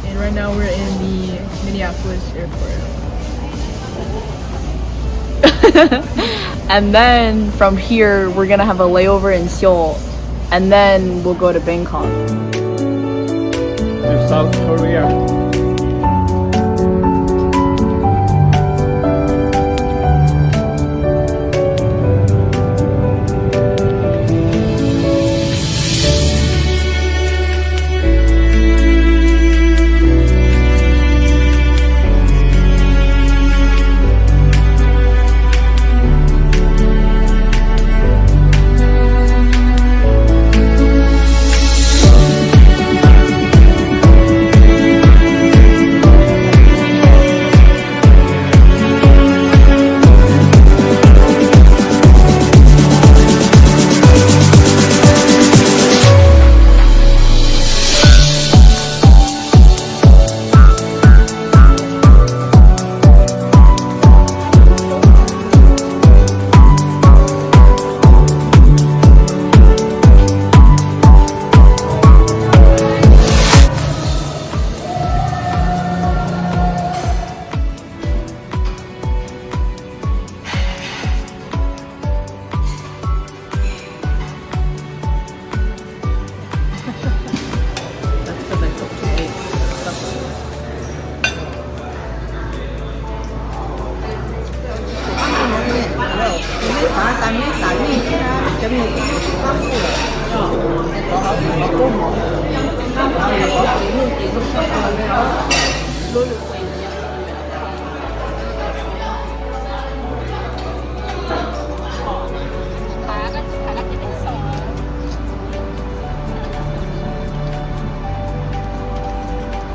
And right now we're in the Minneapolis airport. And then from here, we're gonna have a layover in Seoul. And then we'll go to Bangkok. To South Korea.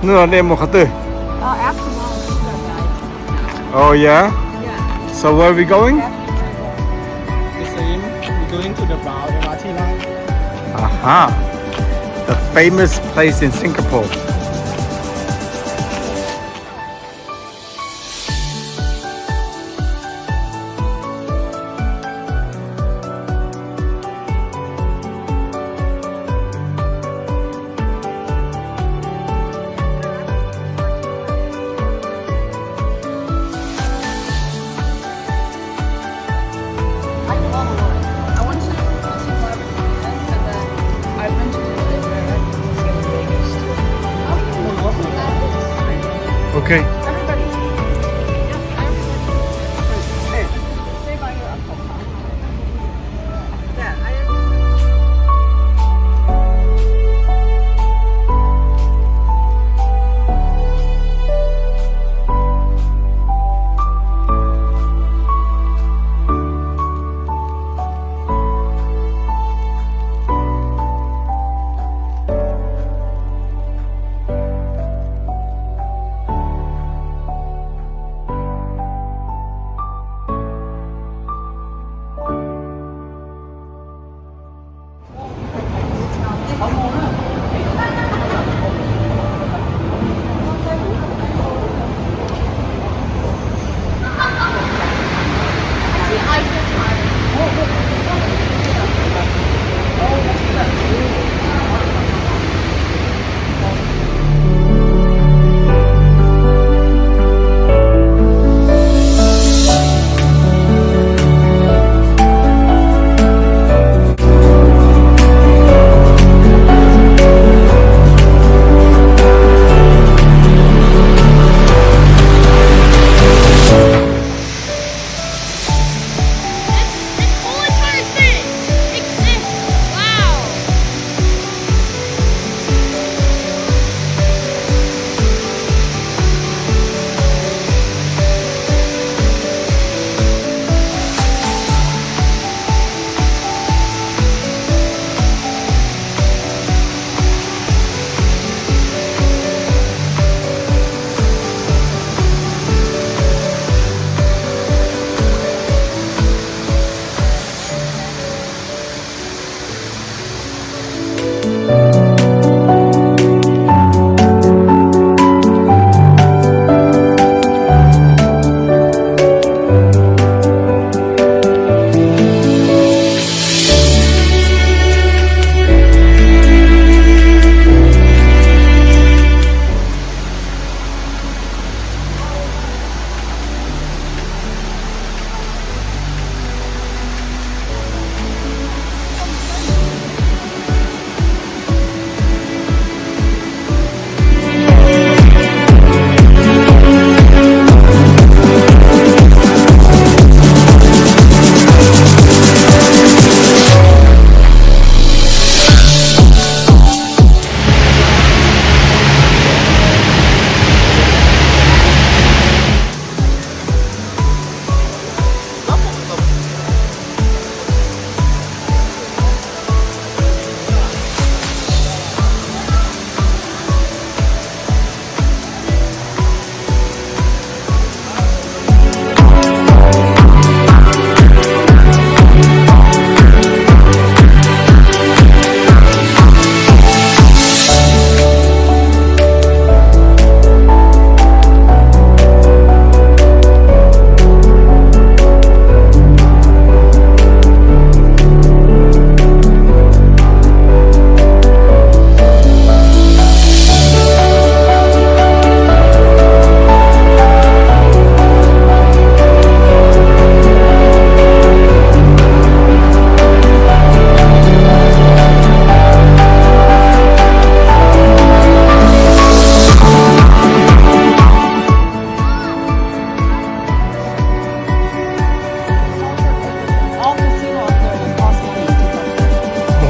Hnub no nej mus qhov twg? Oh yeah? So where are we going? The same. We're going to the Brown M R T line. Aha. The famous place in Singapore. Okay.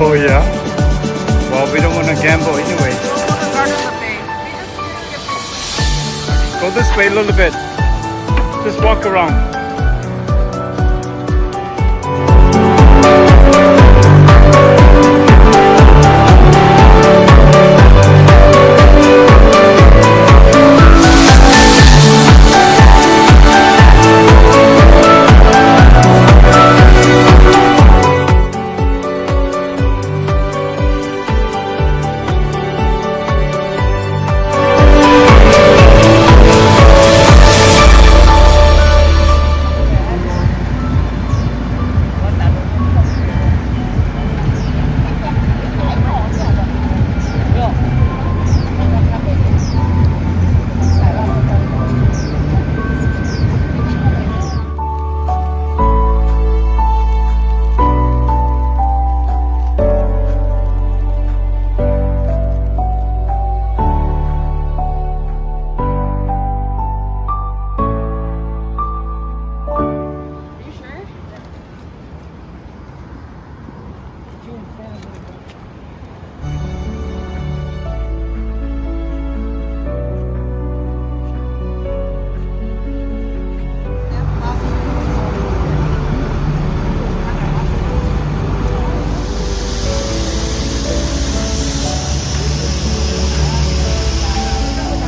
Oh yeah. Well, we don't want to gamble anyway. Go this way a little bit. Just walk around.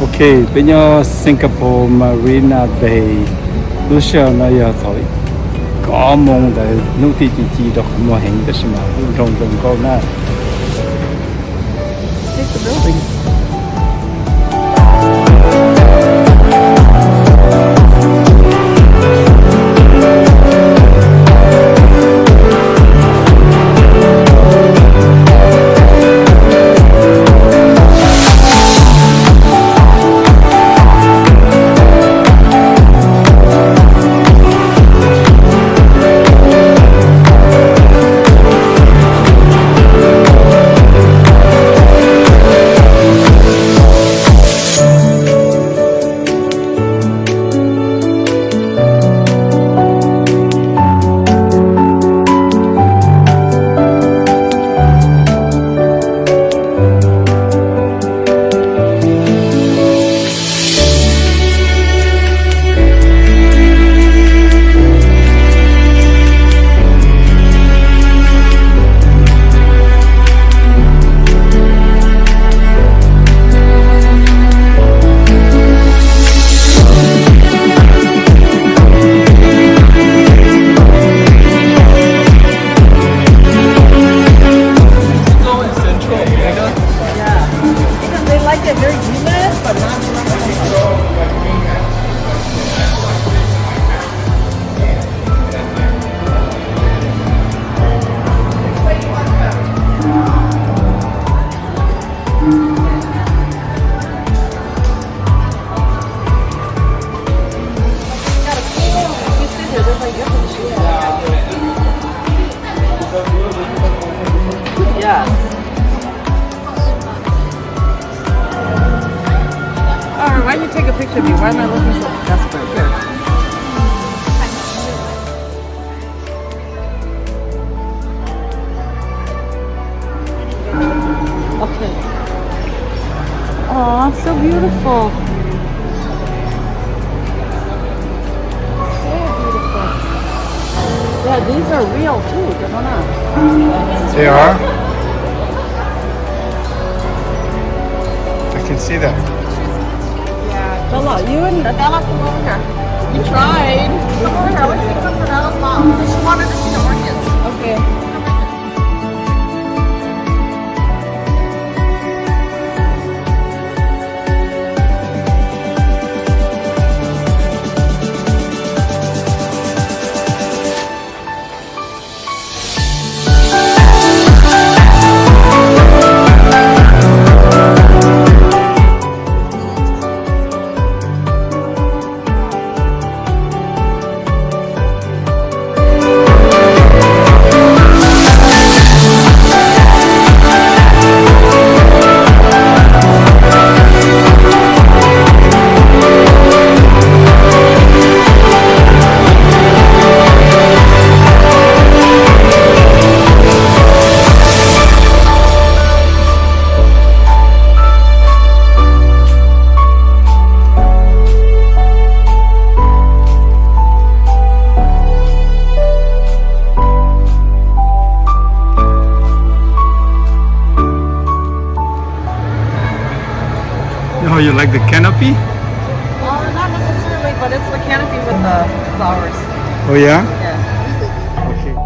Ok, peb nyob Singapore Marina Bay. Lub sij hawm no yog thaum kaum ob moos ntawd, hnub twb ci ci rau qhov muag heev tab sis mas kuj nroo zoo nkauj na. Check the buildings. Central America? Yeah. Because they like it very humid, but not too much. Yeah. All right, why don't you take a picture of me? Why am I looking so desperate? Here. Okay. Aw, so beautiful. So beautiful. Yeah, these are real too, 怎么了? They are? I can see that. Yeah, Bella, you and Bella, come over here. You tried. Come over here. I want you to come to Bella's mom. She wanted to see the orchids. Okay. You like the canopy? Uh, not necessarily, but it's the canopy with the flowers. Oh yeah? Yeah. Okay.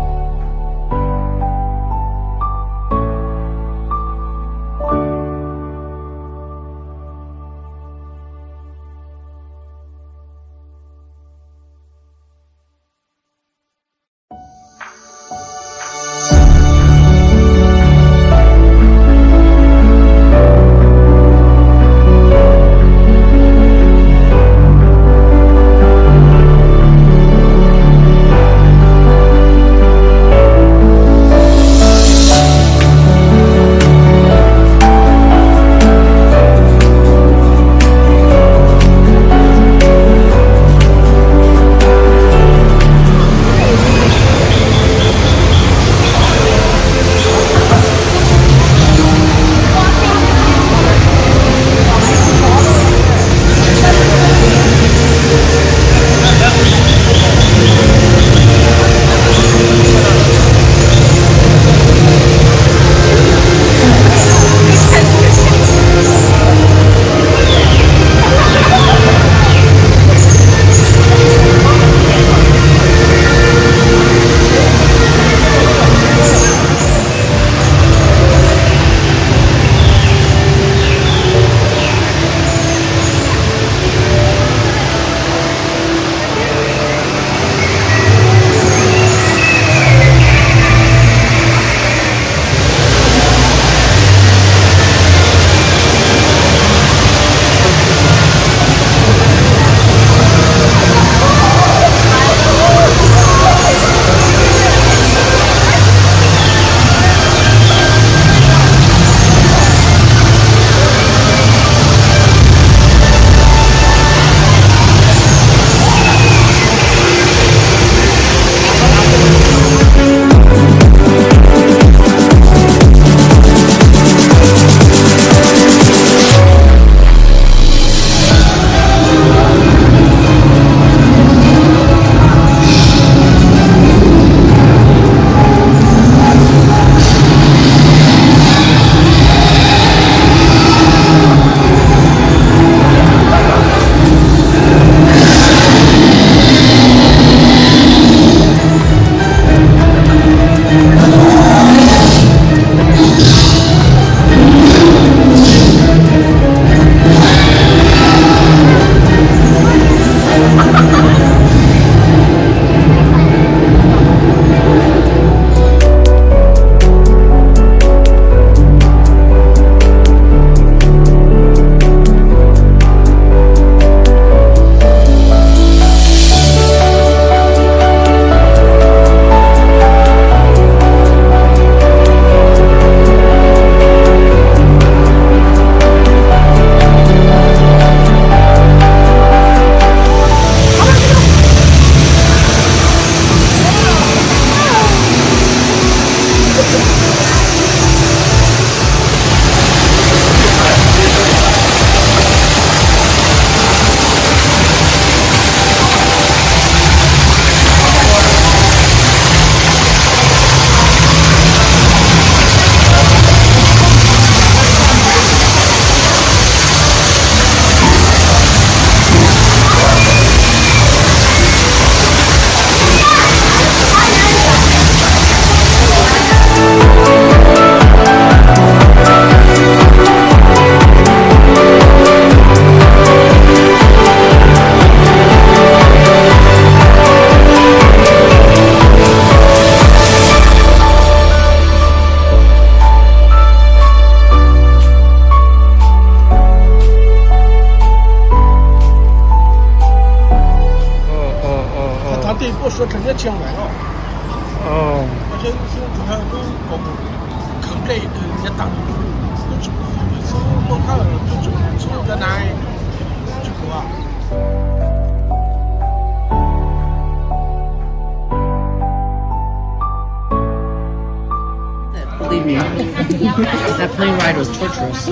Believe me, that plane ride was torturous.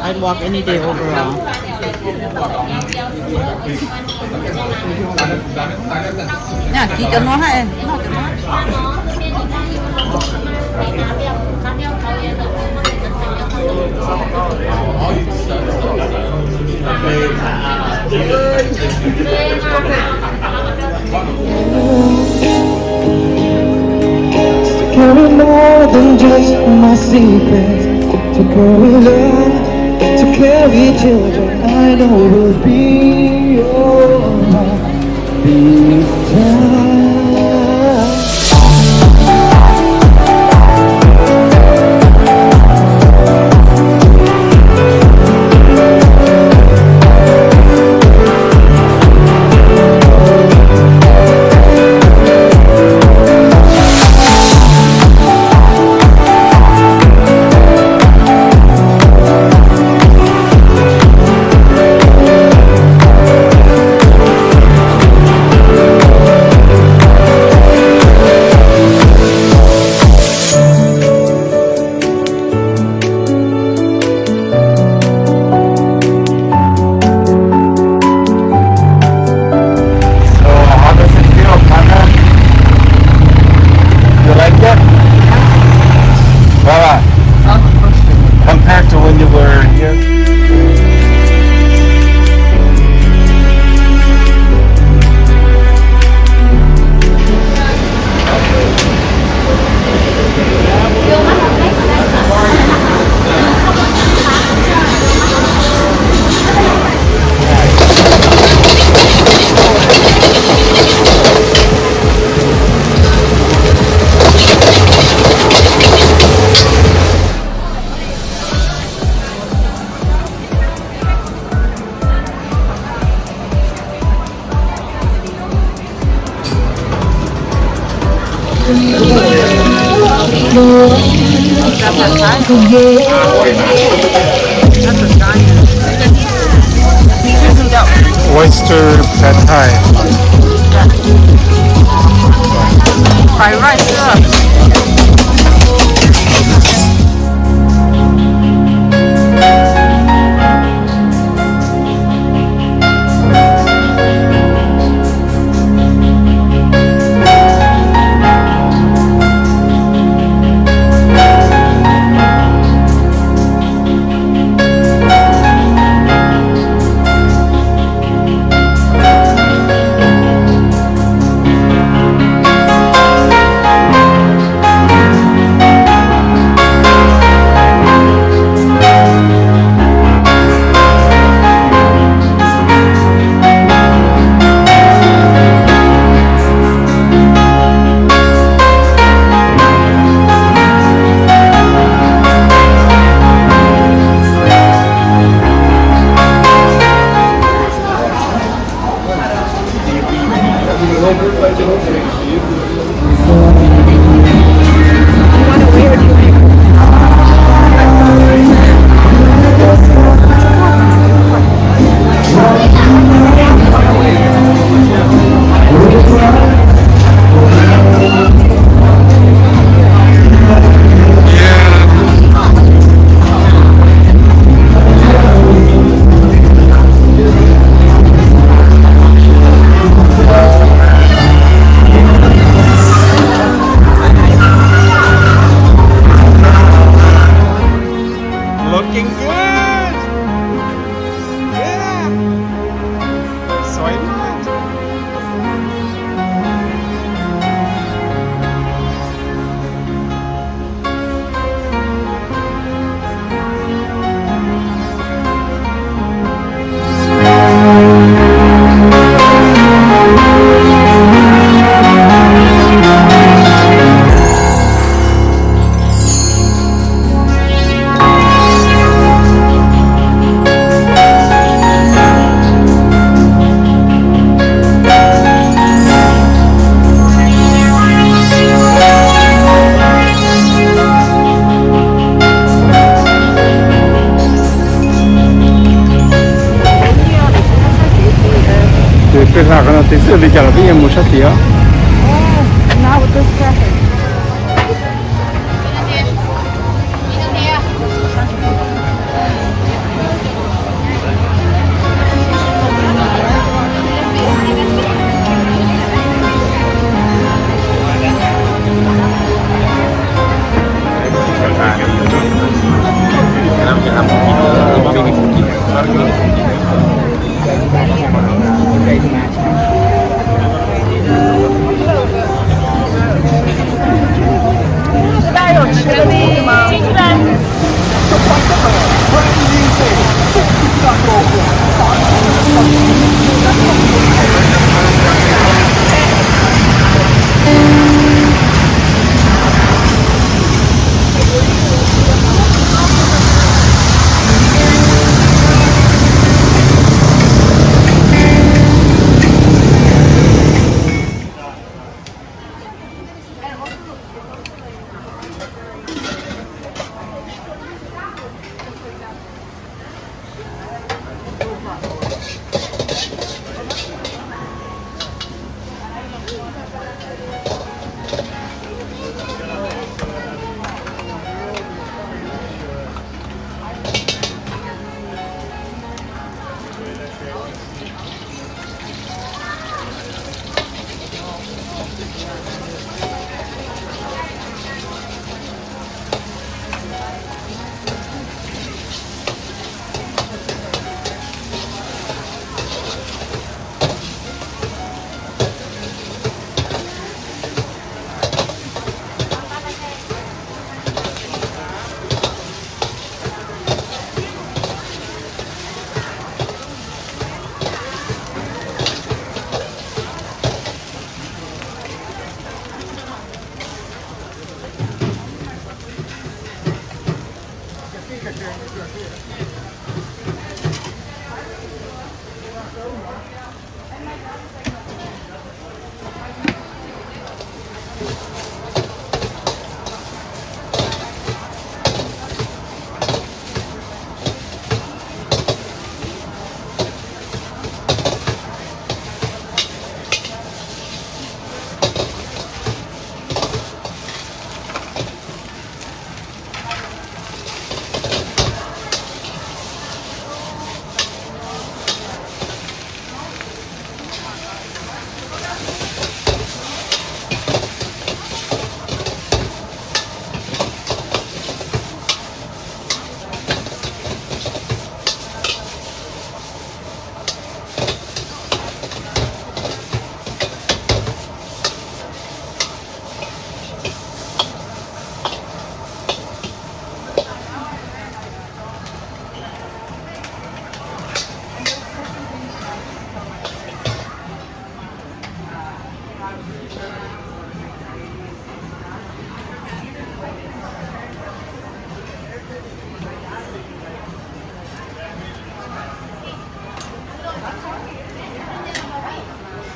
I'd walk any day over. Uh, yeah, kis cov no ha, noj cov no. You're more than just my secret. Together, together, I know we'll be alright. Be time. So, how does it feel, partner? You like it? Baba, compared to when you were here? Oyster pad thai. Fried rice. Looking good. Yeah. สวยมาก Ces peb hla qhov no, tiv xwb li cas los peb yeej mus sab tid os.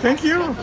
Thank you.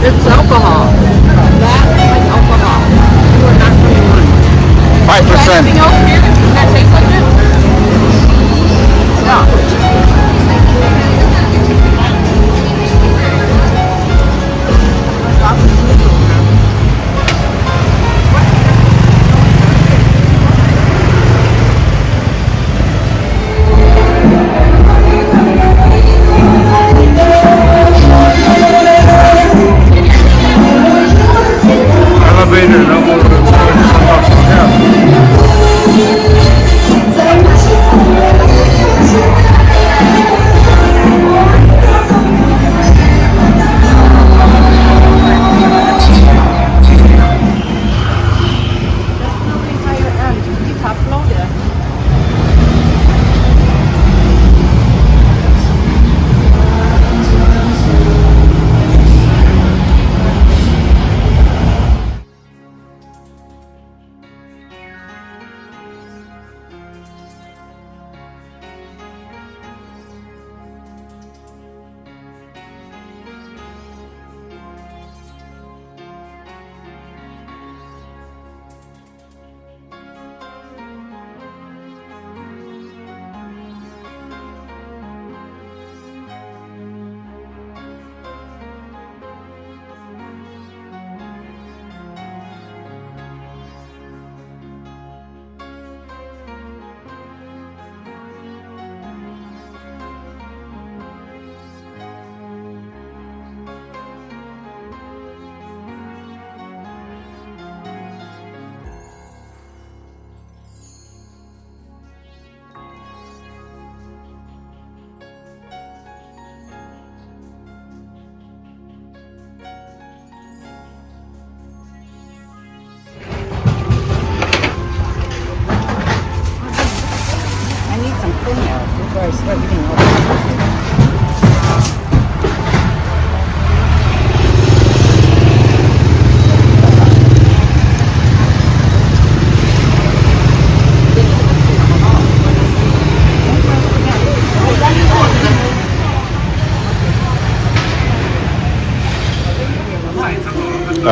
It's alcohol. That is alcohol. You are not twenty-one. Five percent. Anything else here that tastes like it? Yeah. Elevator, no more. Definitely higher end. Thib thab plaub tiag.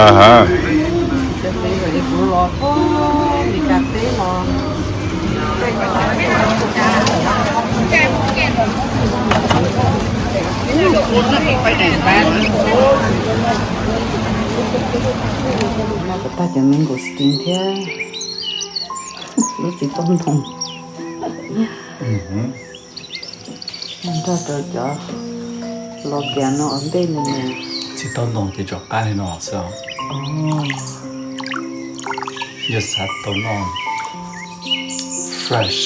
Aha. Cov teb kuv los puag Meskas teb los. Tag cov mangosteen thiab lub txiv taub ntoo. Nrog rau cov los kiag no ua ntej no. Txiv taub ntoo ces tsuas qab li no xwb. Yog xav tau noj fresh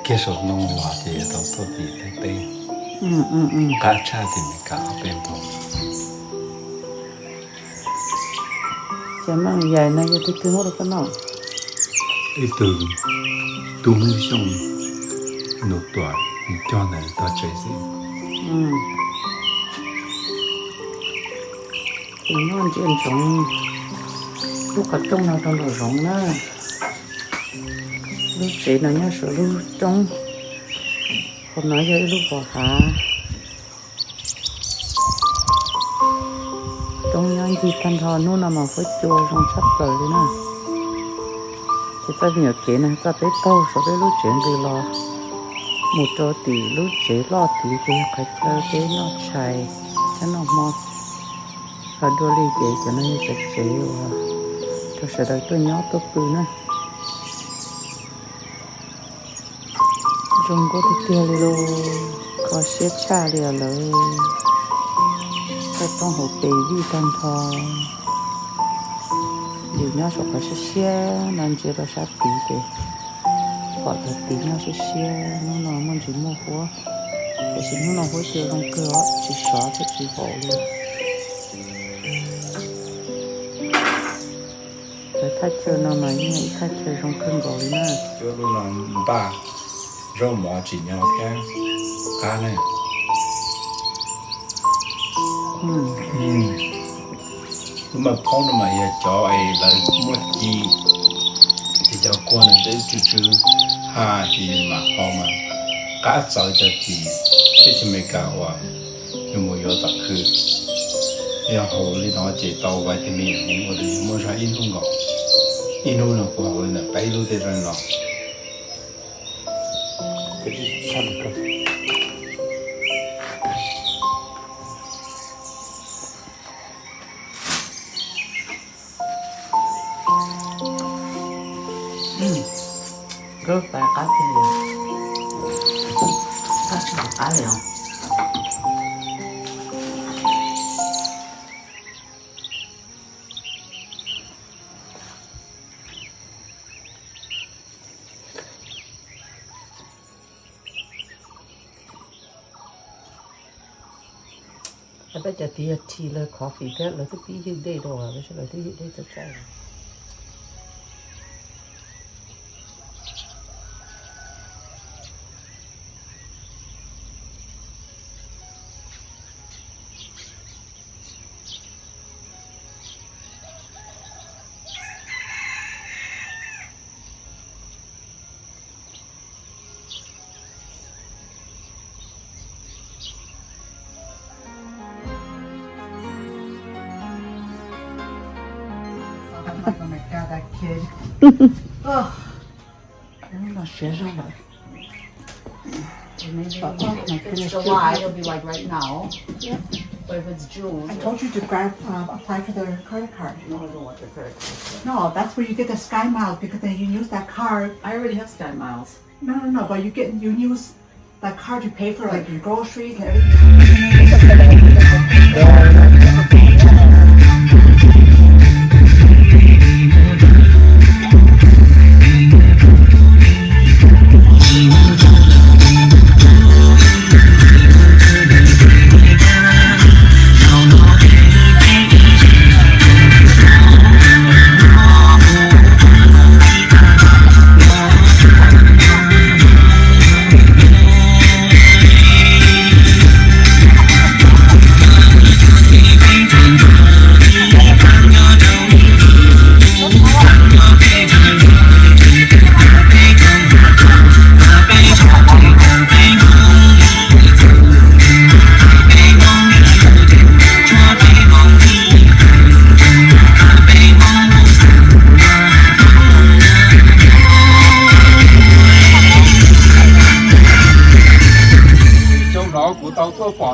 kiag saum ntoo los ces yuav tau tuaj tim Thaib teb. Qab tshaj tim Meskas ob peb npaug. Cov maj yais no yog twg twg muab rau koj noj? Ib tug tub Hmoob Xyooj, nws tuam nws cog ntawm tog tsev xwb. Ces noj ntsia ntsoov lub qhov rooj no rau nraum zoov na. Lub tsev no nyob saum lub roob, qhov no yog ib lub vos hav. Roob nyob ncig tag nrho, hnub no mas huab cua zoo tshaj plaws li na. Ces txoj me nyuam kev no txoj peb taug saum peb lub tsev nqis los mus rau tim lub tsev loj tid ces yog qhov chaw peb noj tshais thiab noj hmo. Ho dua li ces cov no yog cov tsev uas rau sawv daws tuaj nyob tuaj pw na. Zoo nkauj tiag tiag li lauj, kho siab tshaj li os lawv. Toj roob hauv pes vij tag nrho. Yus nyob saum qhov siab siab no ntsia rau sab tid ces pom cov tid nyob siab siab. Hnub no muaj ntsis muaj huab, tiam sis hnub no huab cua zoo kawg os, tsis sov thiab tsis vaum li. Lawv thaj chaw no mas yeej ib thaj chaw zoo kawg nkaus li na. Cuab lub no npaj zaub mov tsim nyog thiab qab na. Lub maj phob no mas yog cov es lawv muab ci, ces cov kuag ntawd tsw tsw ha ces mam ho mas qab txawv cov ci teb chaws Amelikas uas yus mus yuav tom khw. Yog haus li no ces tau vitamin heev ua rau yus muaj zog ib hnub nkaus. Ib hnub no kuv haus li ntawm peb lub tej zog no. Koj pais qab tiag li, qab tsis qab li os. Peb cov tid yog tea lawv coffee thiab lawv twb pib ywj dej rau, lawv twb ywj dej txaij txaij. Oh my God, that kid. Ugh. Hnub no siav zog lawm. If it's July, it'll be like right now. But if it's June, I told you to grab, um, apply for the credit card. No, I don't want the credit card. No, that's where you get the Sky Miles, because then you use that card. I already have Sky Miles. No, no, no, but you get, you use that card to pay for, like, your groceries and everything.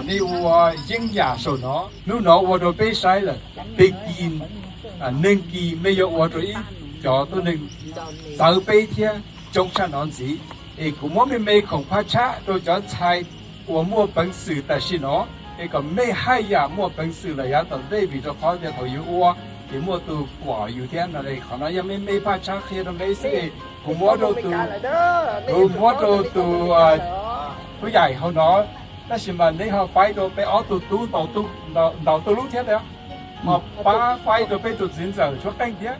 Nej ua yeeb yam saum no, hnub no ua rau peb saib lawm, peb kis, neeg kis mej yuav ua rau ib cov tuab neeg txawv peb thiab coob tshaj no ntxiv. Es kuv muab me me khoom phaj tshab rau cov ntxhais uas muaj peev xwm tam sim no, es kom mej haj yam muaj peev xwm lawm yav tom ntej, vim rau qhov tias thaum yus ua ces muaj tus kuam yus thiab no. Qhov no yog me me phaj tshab qhia rau peb xwb. Kuv muab rau tus, kuv muab rau tus, tus yaim hauv no, tab sis mas neb ho faib rau peb ob tug tub ntaus, ntaus tuj lub thiab, ho pab faib rau peb tus txiv ntxawm tshuab qeej thiab.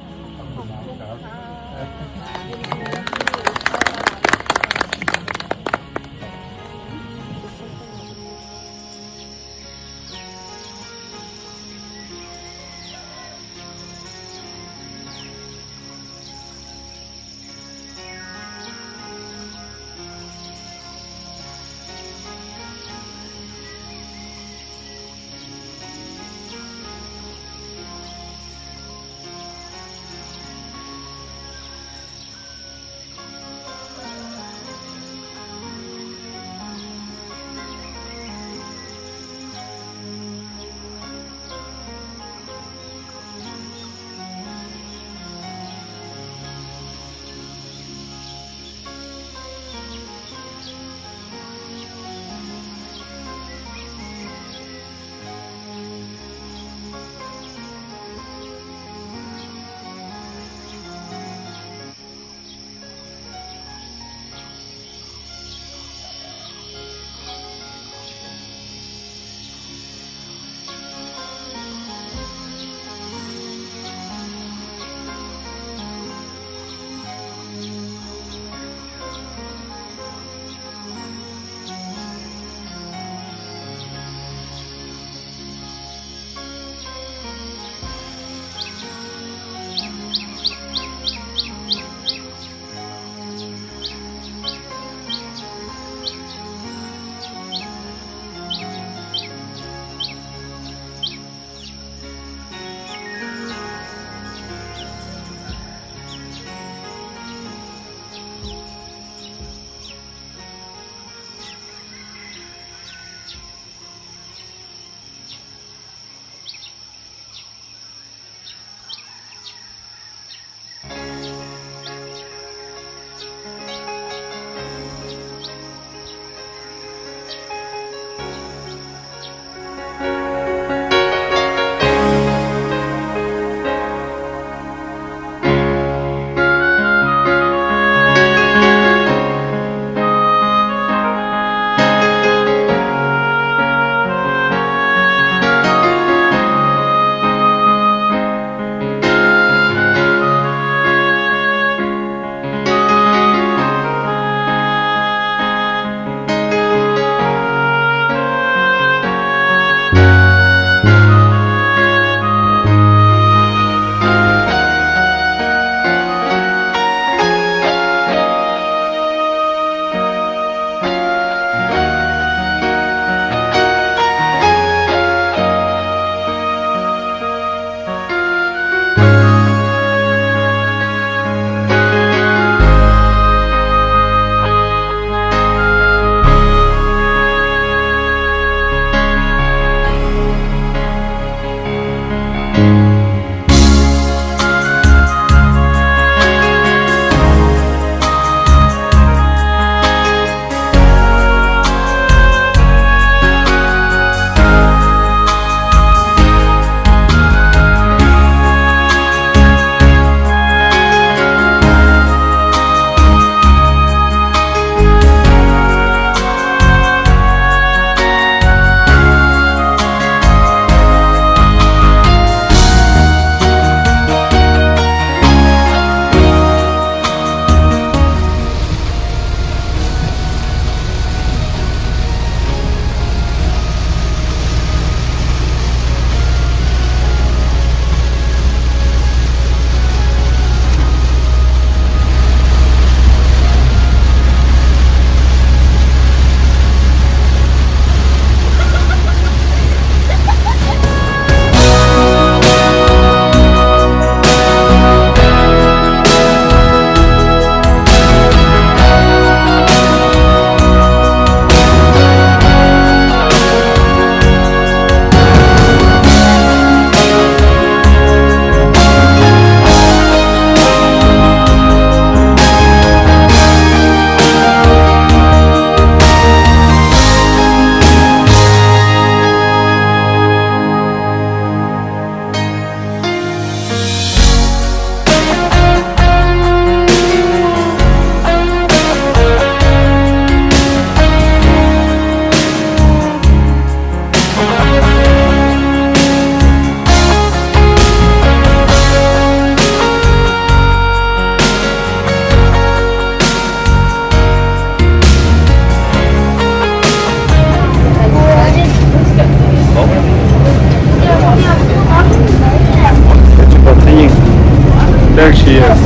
There she is.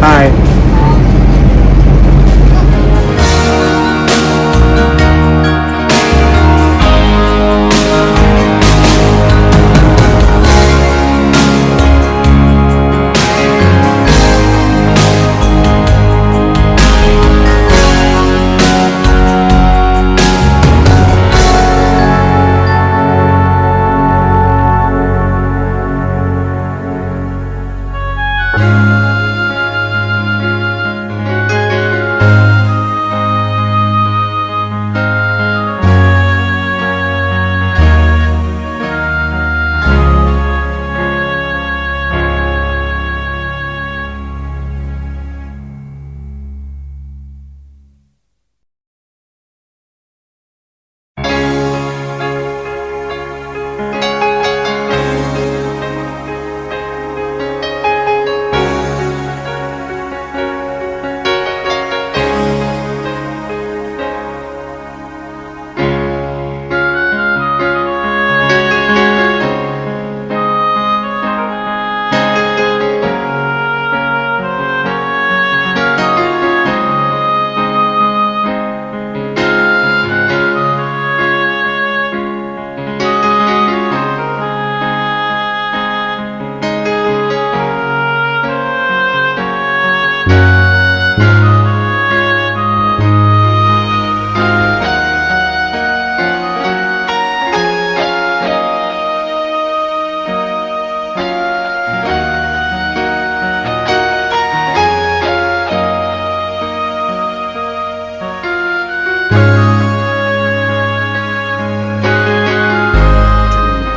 Hi.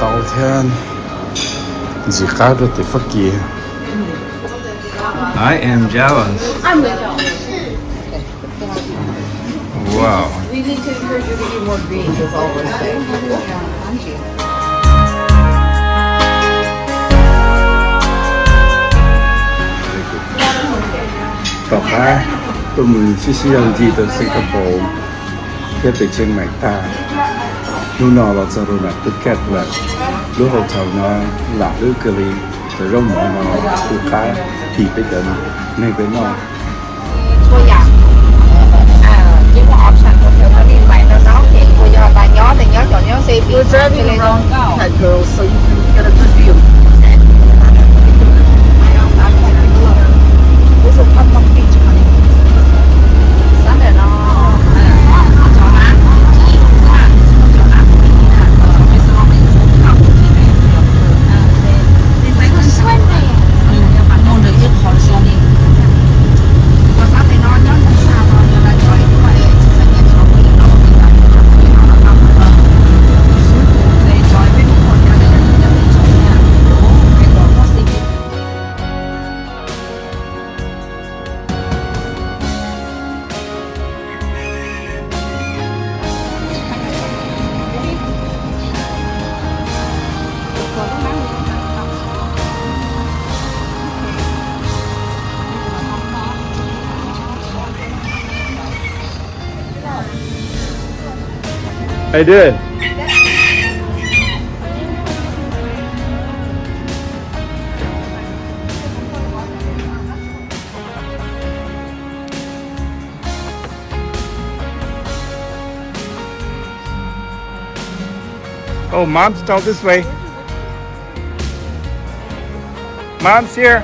Tau thiab, ntxim qab rau tim Fab Kis. I am jealous. Wow. We need to encourage you to eat more greens, is all we're saying. Tom qab tuaj mus sib sib zog ncig rau Singapore thiab pem Chiang Mai tag, hnub no los txog rau nram Phuket lawm. Lub hotel no lam lub kawg li, cov zaub mov no tu qab phim peb cov neeg peb noj. Txhua yam, ces muaj option rau sawv daws li xaiv rau rau ces kuj yog tas nyob ces nyob cov nyob safety. We're driving around that girl so you can get a good view. How you doing? Oh, mom's all this way. Mom's here.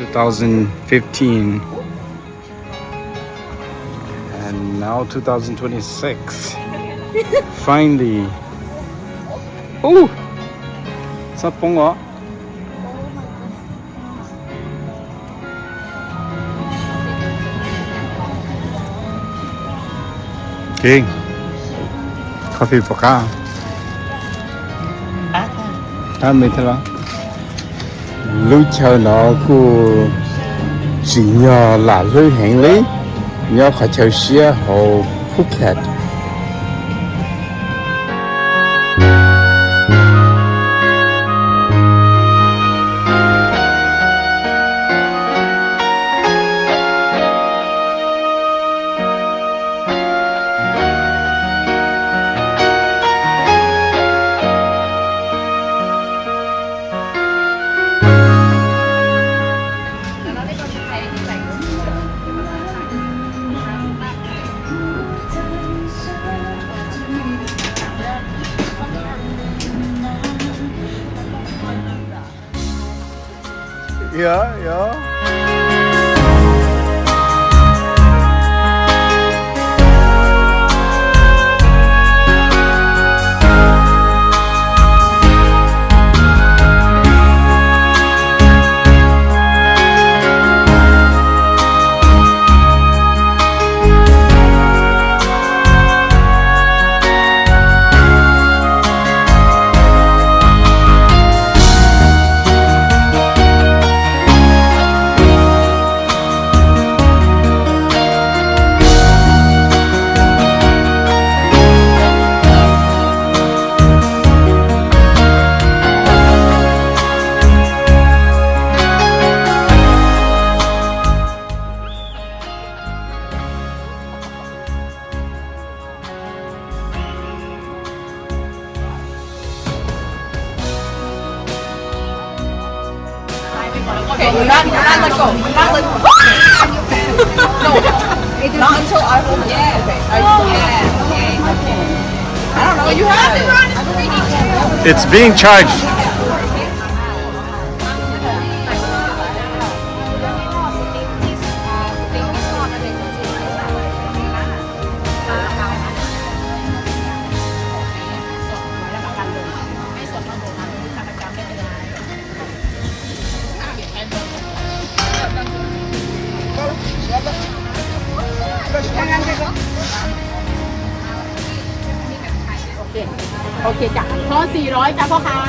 two thousand fifteen. And now two thousand twenty-six. Finally. Uh, sab poob os. Kev, coffee puas qab? Qab me thiab los. Lub chaw no kuj tsim nyog lam hlwb heev li, nyob qhov chaw siab hauv Phuket. Yeah, yeah. Okay, you not, you not let go. You not let go. No. Not until I hold it. Okay. I, yeah. Okay. I don't know. You have it. It's being charged. Ok, ทอนสี่ร้อย จ้ะพ่อค้า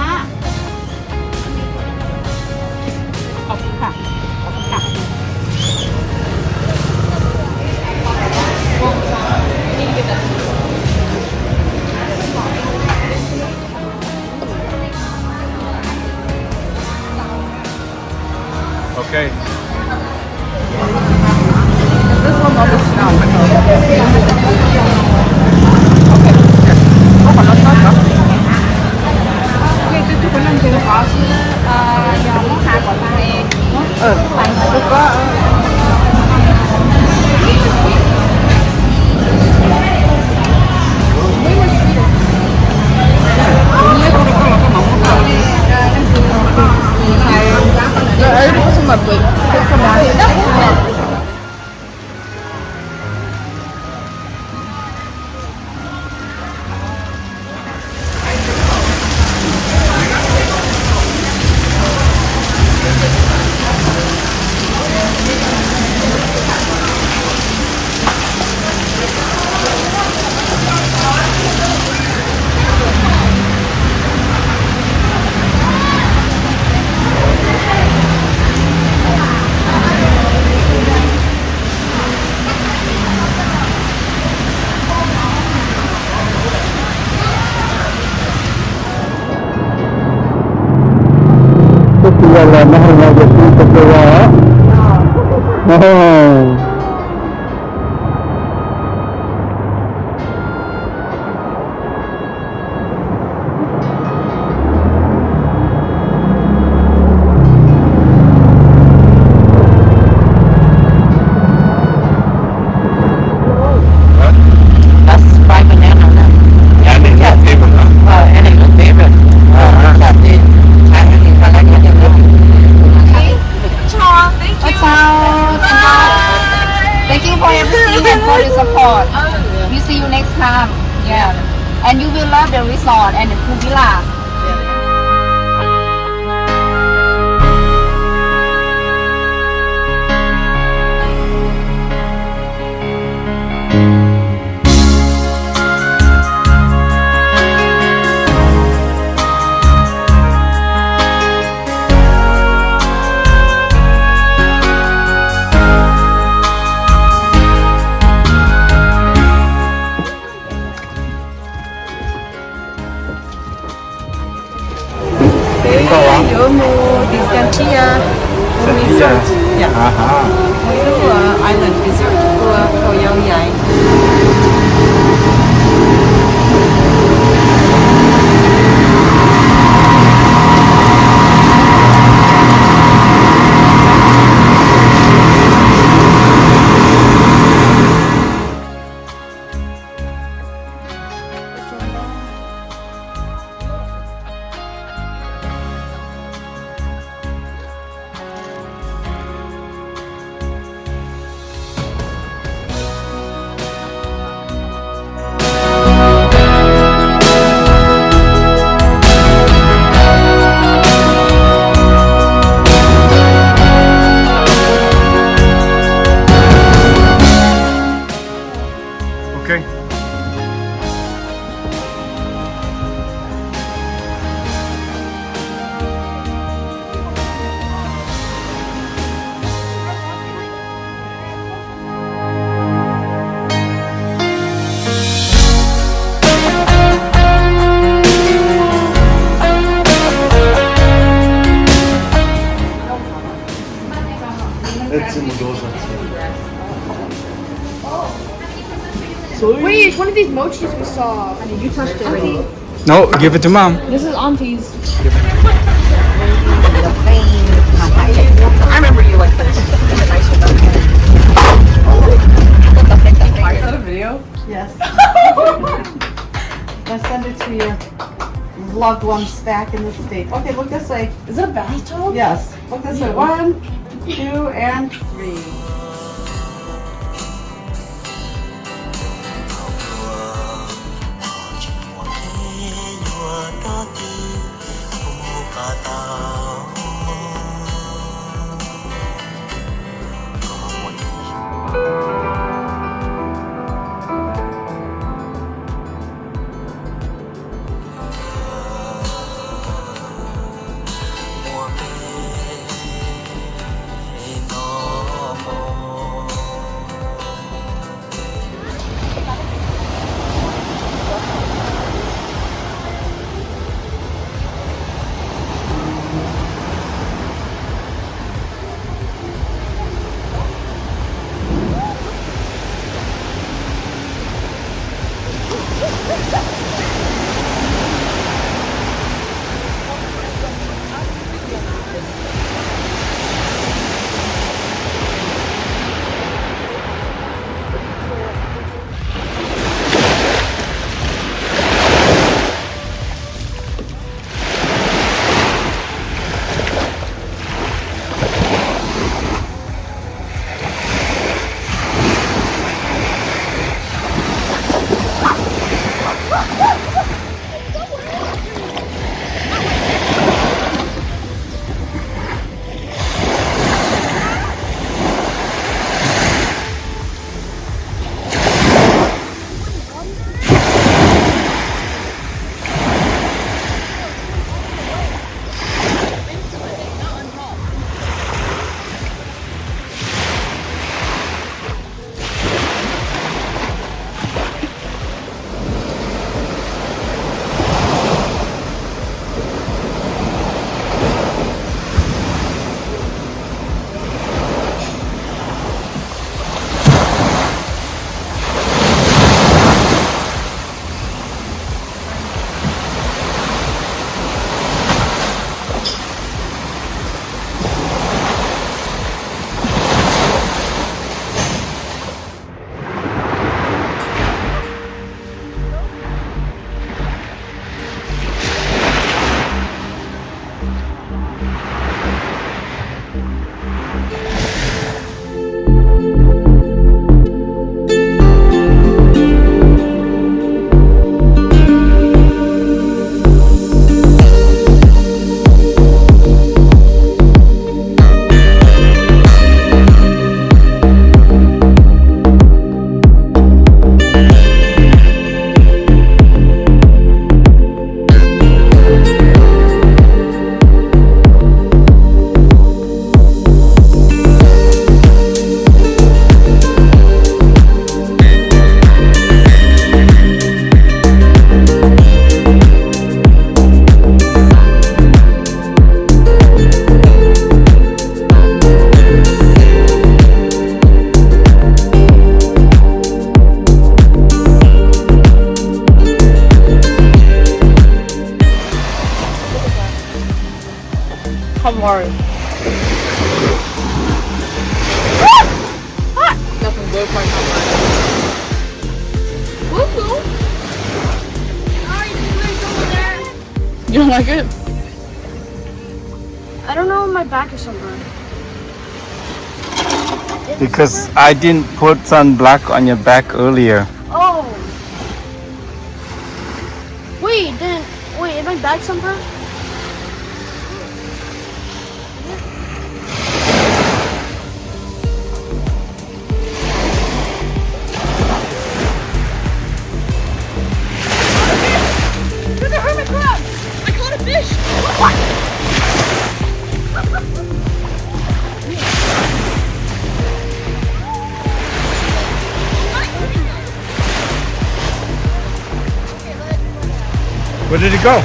ขอบคุณค่ะ ขอบคุณค่ะ Okay. This one almost smell. Okay. Có còn lon tóc hả? Ừ. Lúc đó. Tus twg yog los no hais no yog tus twg los. That's fried banana. Yeah, and it's my favorite, huh? Oh, and it's your favorite. Oh, I thought they, I, I didn't find out. Hey, Sean, thank And you will love the resort and the pool villa. Yuav mus Dissantia, mus resort, mus ib lub island resort ua Khau Yau Yais. Ok. Wait, it's one of these mochis we saw. Honey, you touched it already. No, give it to mom. This is auntie's. I remember you like this. Is that a video? Yes. I send it to your loved ones back in the States. Okay, look this way. Is it a bathtub? Yes. Look this way. One, two, and three. Nothing good for my mind. Woohoo! You don't like it? I don't know, my back is so burn. Because I didn't put some black on your back earlier. Oh. Wait, then, wait, is my back sunburned? There's a hermit crab! I caught a fish! Where did it go?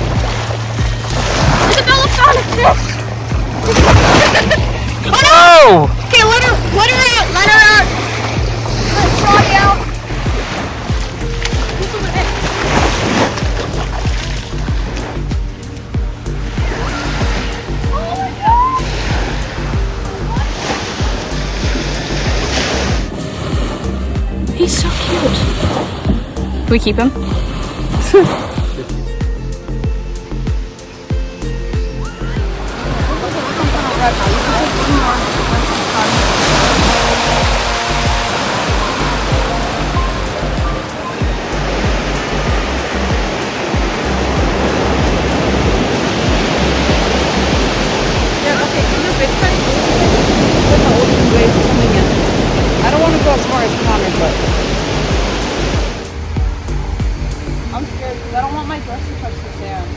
It's a Velociraptor! Oh no! Oh! Okay, let her, let her out, let her out! Let Shawty out! Oh my God! He's so cute. Can we keep him? Yeah, okay, can you FaceTime? Put the ocean waves coming in. I don't want to go as far as Connor, but I'm scared because I don't want my dress to touch the sand.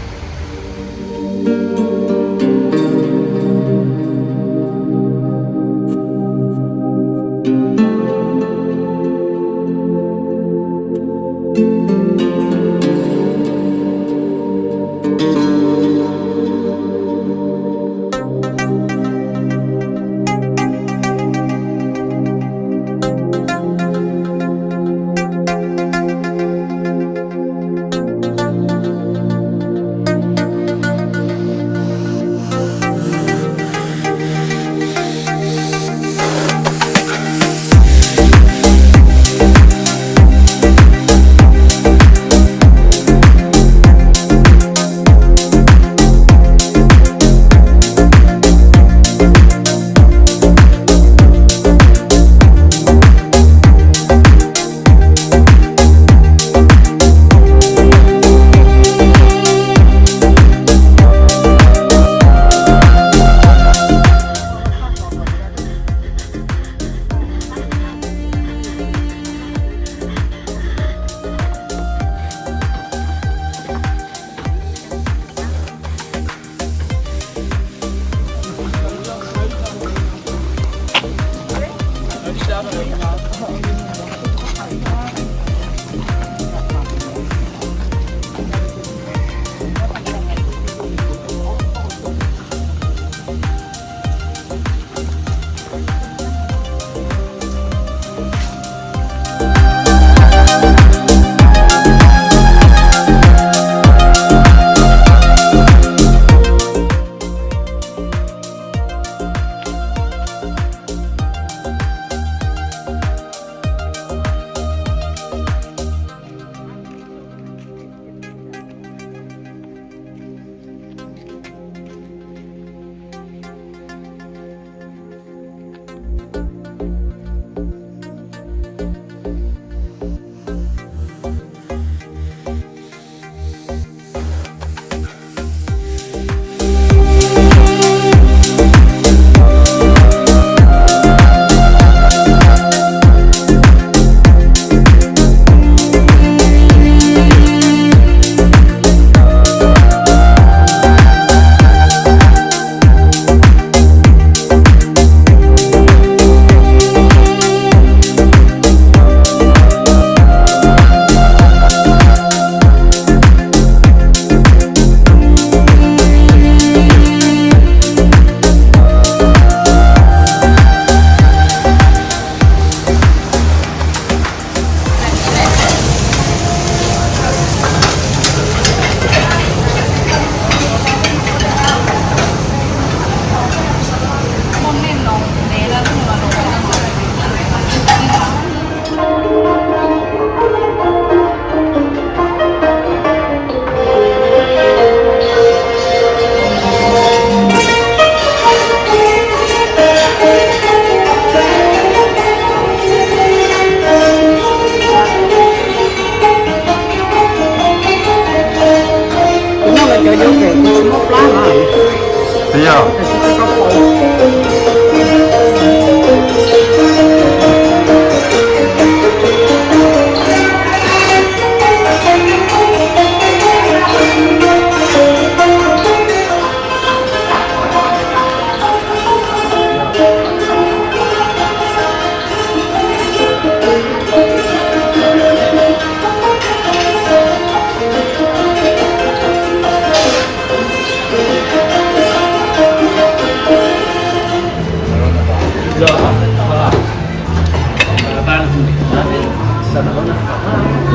Hnub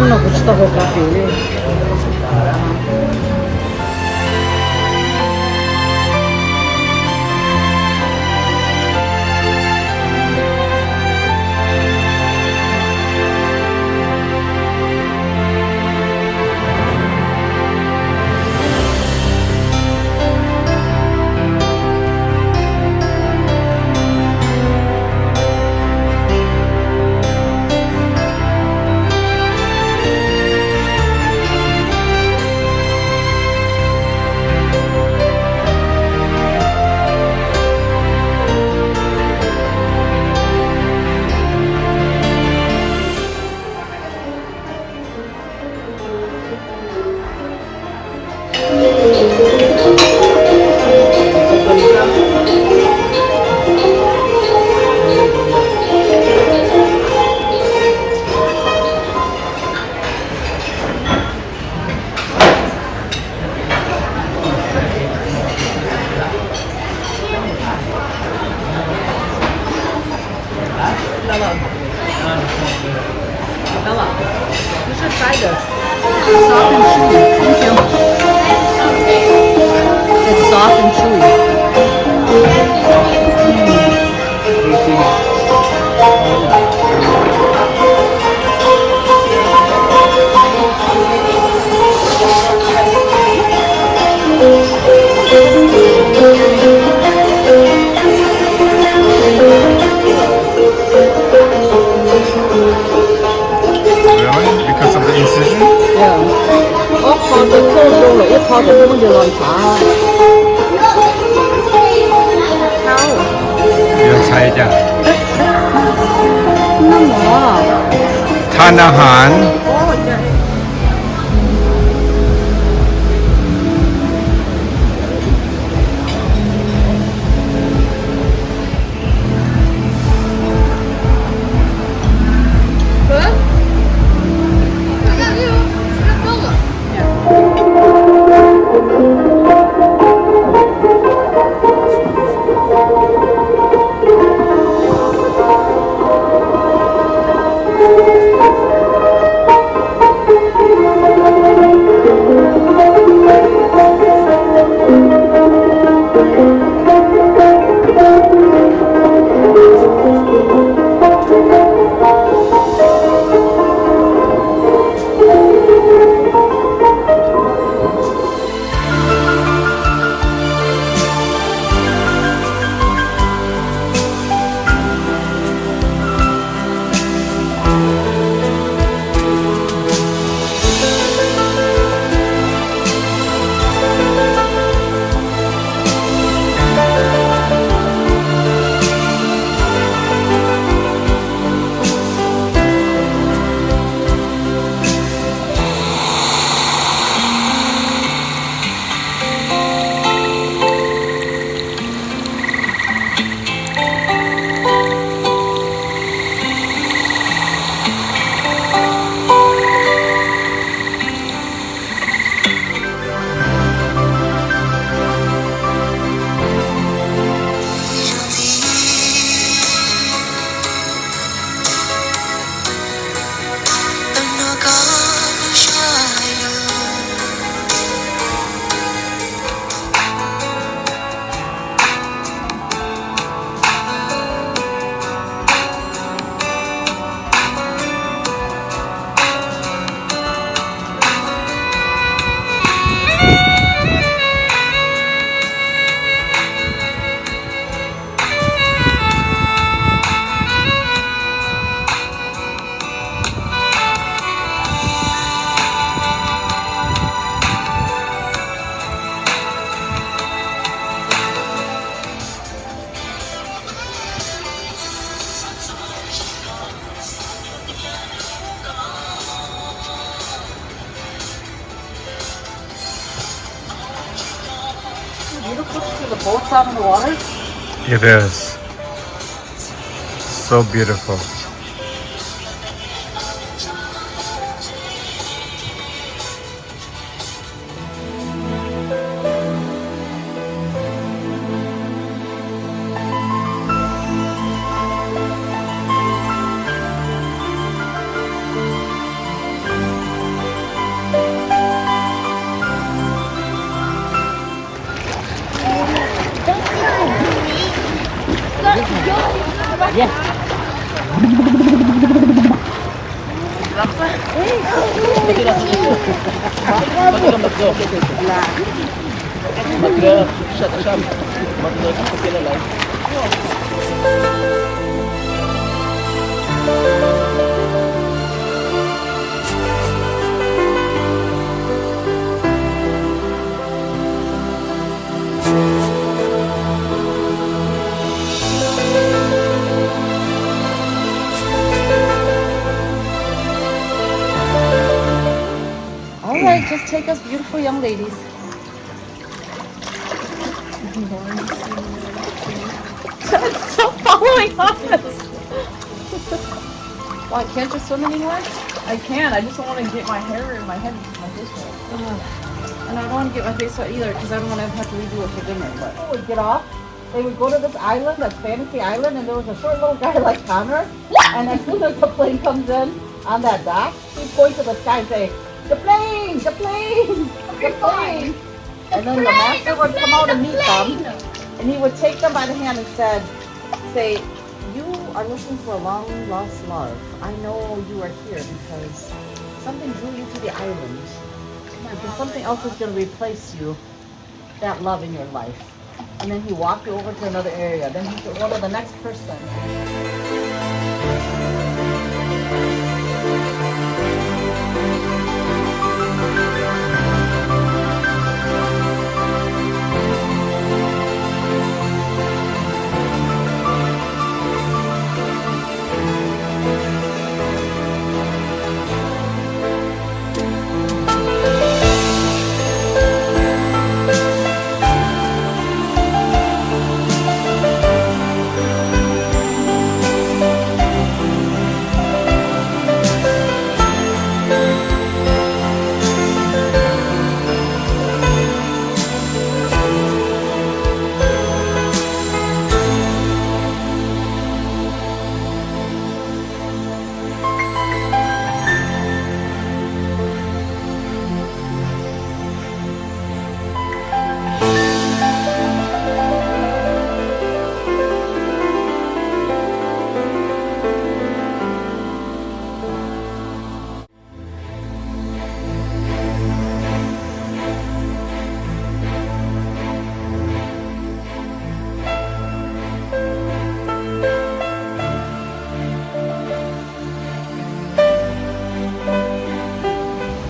no kuv tsis tau haus kas fes li. Bella, you should try this. It's soft and chewy. Thank you. It's soft and chewy. Really? Because of the incision? Yeah. Ob qho ces koj zoo lawm, ib qho ces koj muab coj los ntshav. Yuav ntshav cas? Noj mov. Tha na han. You look good to the boats out in the water. It is so beautiful. All right, just take us, beautiful young ladies. It's still following us. Why, can't you swim anymore? I can. I just don't want to get my hair and my head, my face wet. Ugh. And I don't want to get my face wet either because I don't want to have to redo it for dinner. But people would get off. They would go to this island, this fantasy island, and there was a short little guy like Connor. And as soon as the plane comes in on that dock, he'd point to the sky and say, "The plane, the plane, the plane." And then the master would come out and meet them, and he would take them by the hand and said, say, "You are looking for a long lost love. I know you are here because something drew you to the island. Because something else is going to replace you, that love in your life." And then he walked you over to another area. Then he said, "Go to the next person."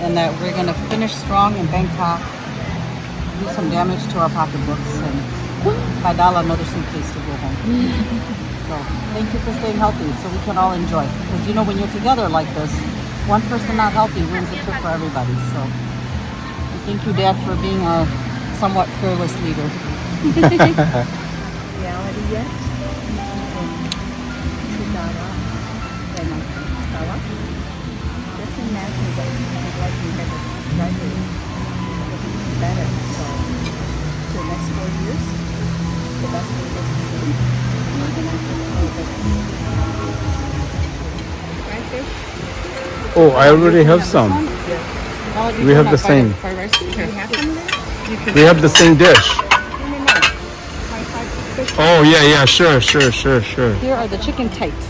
And that we're gonna finish strong in Bangkok, do some damage to our pocketbooks, and buy Dala another suitcase to go home. So thank you for staying healthy so we can all enjoy. Because you know when you're together like this, one person not healthy ruins the trip for everybody. So and thank you, Dad, for being our somewhat fearless leader. Reality yet? Sit down. Then I start up. Just imagine that you have a graduate better. So, for the next four years, the best way that you can do, you can have a better. Right there. Oh, I already have some. We have the same. We have the same dish. Oh, yeah, yeah, sure, sure, sure, sure. Here are the chicken tights.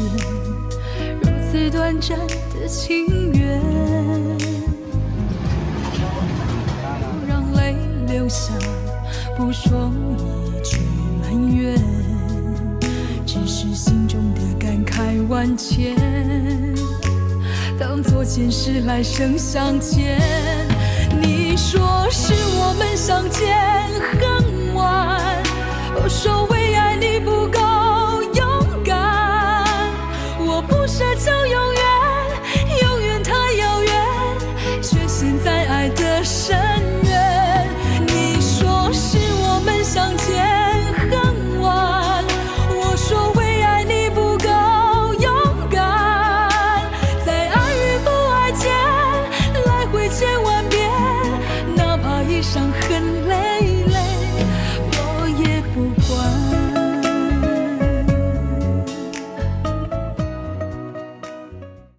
如此短暂的情缘，不让泪流下，不说一句埋怨，只是心中的感慨万千，当作前世来生相欠。你说是我们相见恨晚，我说为爱你不够勇敢。 我不奢求永远，永远太遥远，却陷在爱的深渊。你说是我们相见恨晚，我说为爱你不够勇敢，在爱与不爱间来回千万遍，哪怕一生很累累，我也不管。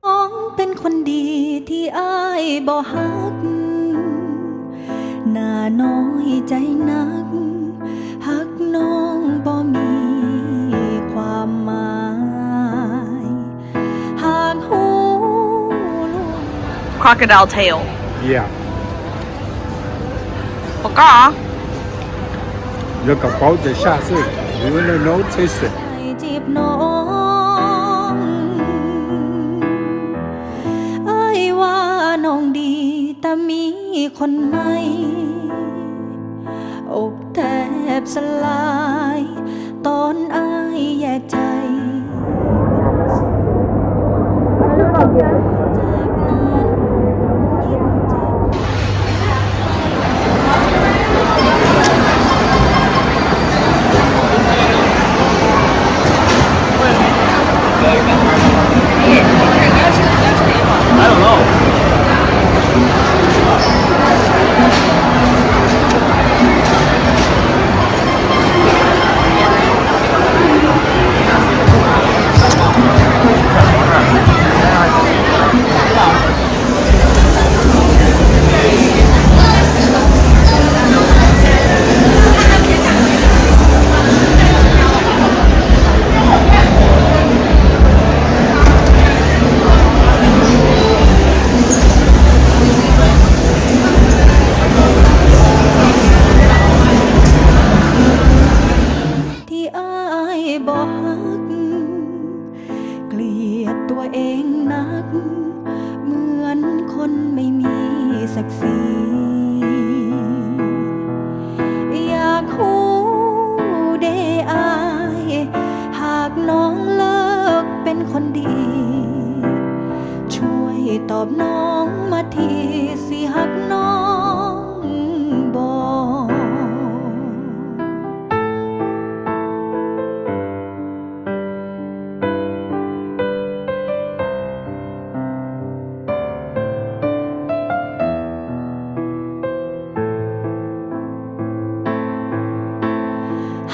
น้องเป็นคนดีที่อ้ายบ่ฮัก น่าน้อยใจนัก ฮักน้องบ่มีความหมาย หากฮู้ล่วง Crocodile tail. Yeah. ปากกา Yo ka paub tias saj xwb, you know, taste it. จีบน้อง อ้ายว่าน้องดี แต่มีคนใหม่ อกแทบสลาย ตอนอ้ายแยกใจ จากนั้นยิ่งเจ็บ ที่อ้ายบ่ฮัก เกลียดตัวเองนัก เหมือนคนไม่มีศักดิ์ศรี อยากฮู้เด้อ้าย หากน้องเลิกเป็นคนดี ช่วยตอบน้องมาที สิฮักน้องบ่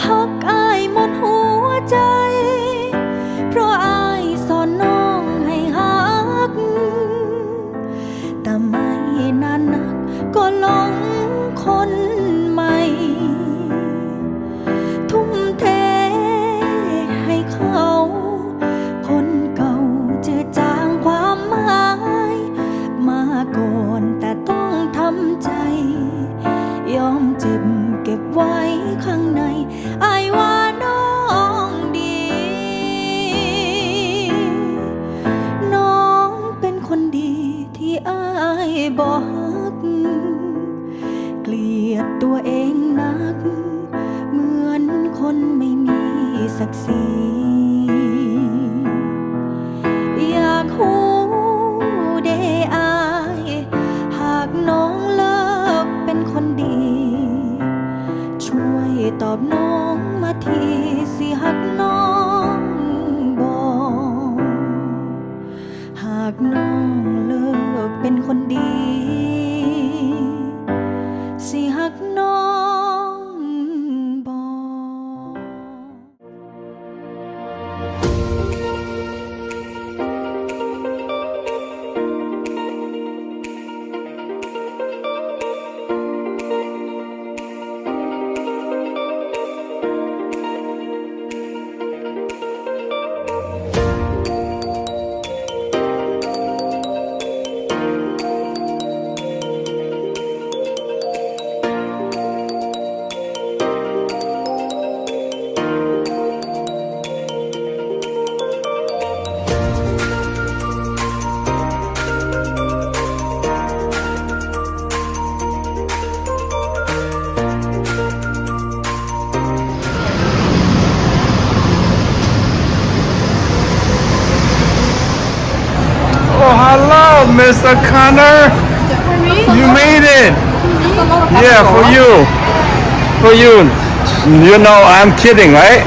ฮักอ้ายหมดหัวใจ เพราะอ้ายสอนน้องให้ฮัก แต่ไม่นานนักก็หลงคนใหม่ ทุ่มเทให้เขา คนเก่าจืดจางความหมาย มาก่อนแต่ต้องทำใจ ยอมเจ็บเก็บไว้ข้างใน อ้ายว่าน้องดี น้องเป็นคนดีที่อ้ายบ่ฮัก เกลียดตัวเองนัก เหมือนคนไม่มีศักดิ์ศรี อยากฮู้เด้อ้าย หากน้องเลิกเป็นคนดี ช่วยตอบน้องมาที สิฮักน้องบ่ หากน้องเลิกเป็นคนดี สิฮักน้องบ่ Mister Connor, you made it. Yeah, for you. For you. You know I'm kidding, right?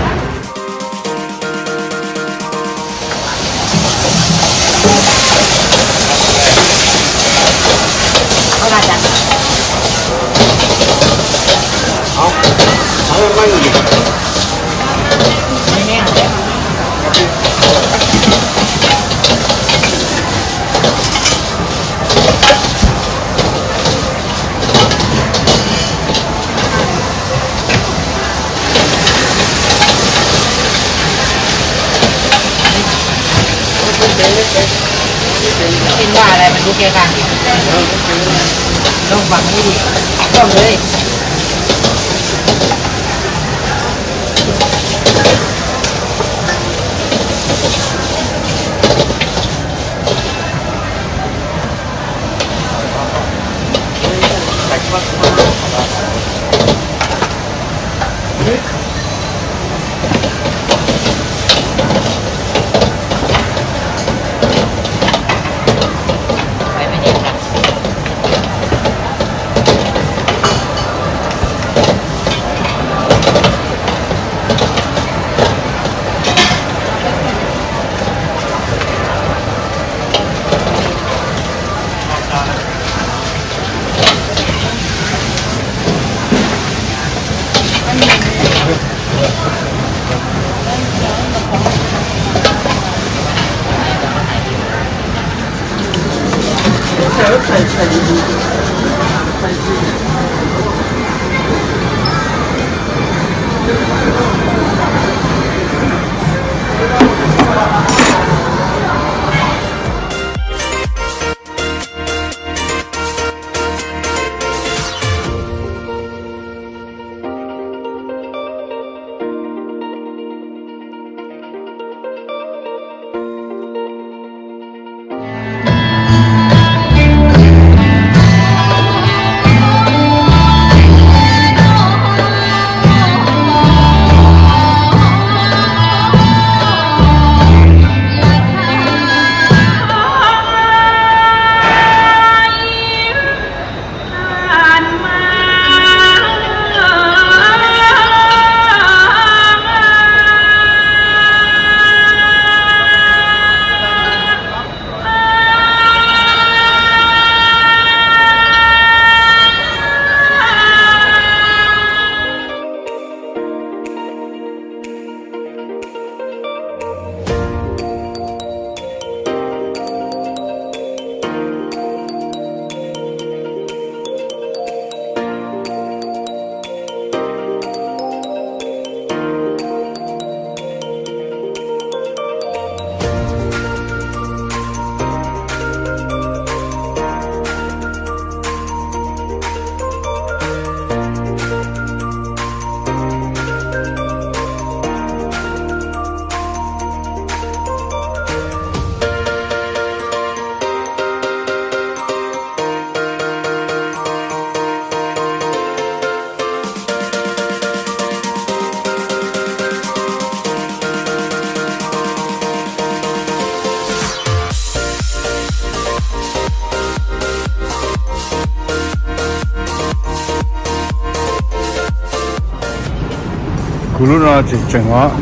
Kuv lub no tseem tseem os,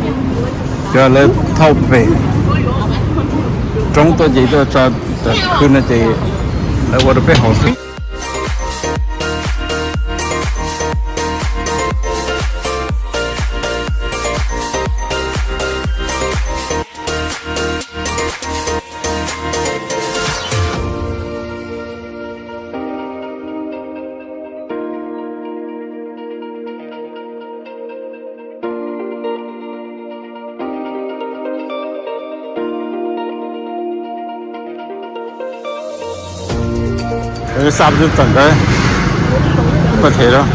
cov lawv thauj pem roob tuaj ces tuaj tso tom khw no ces lawv ua rau peb haus xwb. Xa twb tawm ntawd, poj them lawm.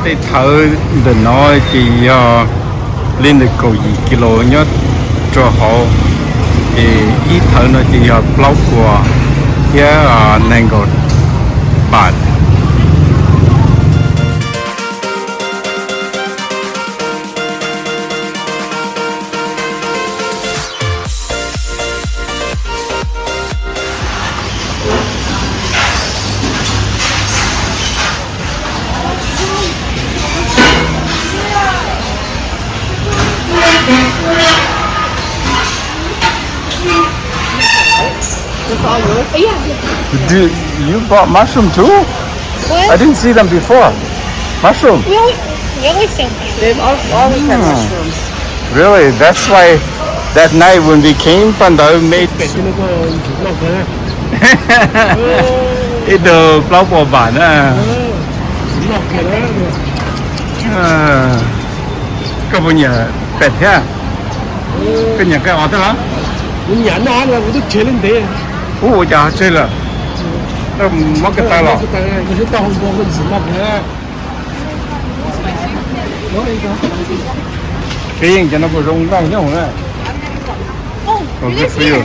Tej thawv ntawm no ces yog li ntawm kaum yim kis lus nyob rau hauv, ces ib thawv no ces yog plaub puas thiab nees nkaum pam. Do you bought mushroom too? I didn't see them before. Mushroom. We always, we always sell mushrooms. They've al- always had mushrooms. Really? That's why that night when we came, paj ntawd made ib tug plaub puas vam na. Koj puas nyiam pem thiab? Koj nyiam qe os thiab los? Kuv nyiam noj los kuv twb tseg li ntev. Ub, ua cas tseg lawm? Mob koj taw los? Koj yeej cov no puas zoo noj nyob na? Good for you.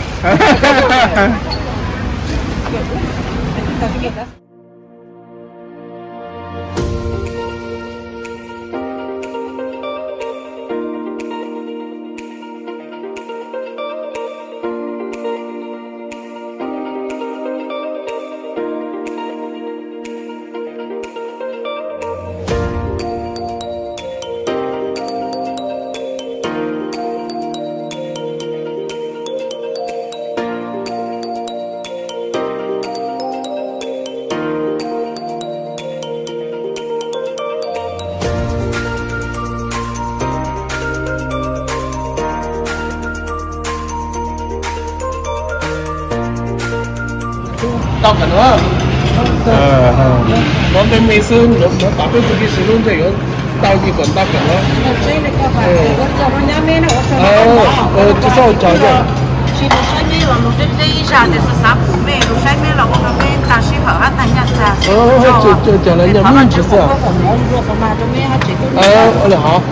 Tau kawm no. Mov me me xwb, yuav pab peb tug tib si lub ntsej yuav tau ces kom tau kawm no. Tsis txhob ua cas. Tsis saib me los mus deb deb ib zaj tias xav xav pum me, saib me los ua me tag sij hawm hab tag nyaj tag. Cas los nyaj muaj ntsis xwb. Ua li hov.